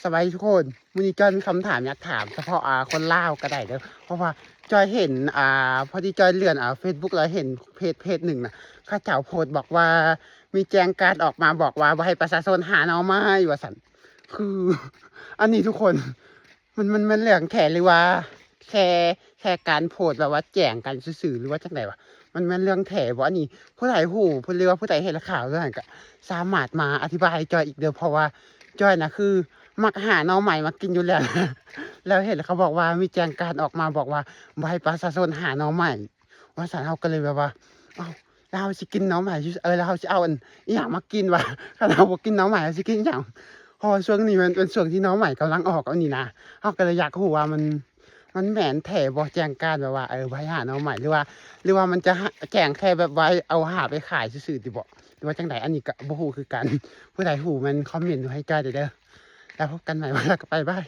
ສະບາຍດີທຸກຄົນ, ມື້ນີ້ຈ້ອຍມີຄຳຖາມຢາກຖາມສະເພາະ ອ່າ ຄົນລາວກໍໄດ້ເດີ້ ເພາະວ່າຈ້ອຍເຫັນ ອ່າ ພໍດີຈ້ອຍເລື່ອນ ອ່າ ເຟສບຸກ ແລ້ວເຫັນເພຈ ເພຈໜຶ່ງນະ ເຂົາເຈົ້າໂພສບອກວ່າ ມີແຈ້ງການອອກມາບອກວ່າບໍ່ໃຫ້ປະຊາຊົນຫາໜໍ່ໄມ້ວ່າຊັ້ນ. ຄື ອັນນີ້ທຸກຄົນ ມັນ ມັນແມ່ນເລື່ອງແທ້ ຫຼືວ່າແຄ່ ແຄ່ການໂພສແບບວ່າແຈ້ງກັນຊື່ໆ ຫຼືວ່າຈັ່ງໃດວະ? ມັນແມ່ນເລື່ອງແທ້ບໍ່? ອັນນີ້ຜູ້ໃດຮູ້ ຜູ້ ຫຼືວ່າຜູ້ໃດເຫັນຂ່າວເລື່ອງນັ້ນ ກໍສາມາດມາອະທິບາຍໃຫ້ຈ້ອຍອີກເດີ້ ເພາະວ່າຈ້ອຍນະ ຄືມັກຫາໜໍ່ໄມ້ມາກິນຢູ່ແລ້ວ ແລ້ວເຫັນເຂົາບອກວ່າມີແຈ້ງການອອກມາບອກວ່າບໍ່ໃຫ້ປະຊາຊົນຫາໜໍ່ໄມ້ວ່າຊັ້ນ. ເຮົາກໍເລີຍແບບວ່າ ເອົ້າ ແລ້ວເຮົາຊິກິນໜໍ່ໄມ້ ເອີ ແລ້ວເຮົາຊິເອົາອັນ ອີຫຍັງມາກິນວະ? ຄັນເຮົາບໍ່ກິນໜໍ່ໄມ້ ເຮົາຊິກິນຫຍັງ? ເພາະວ່າຊ່ວງນີ້ມັນເປັນຊ່ວງທີ່ໜໍ່ໄມ້ກຳລັງອອກ ອັນນີ້ນະ ເຮົາກໍເລີຍຢາກຮູ້ວ່າມັນ ມັນແມ່ນແທ້ບໍ່ ແຈ້ງການແບບວ່າ ເອີ ບໍ່ໃຫ້ຫາໜໍ່ໄມ້ ຫຼືວ່າ ຫຼືວ່າມັນຈະຫາ ແຈ້ງແຄ່ແບບວ່າເອົາຫາໄປຂາຍຊື່ໆຕິບໍ ຫຼືວ່າຈັ່ງໃດ? ອັນນີ້ກໍບໍ່ຮູ້ຄືກັນ. ຜູ້ໃດຮູ້ແມ່ນຄອມເມັນໃຫ້ຈ້ອຍໄດ້ເດີ້. ແລ້ວພົບກັນໃໝ່ ວັນລະກໍໄປ ບາຍ.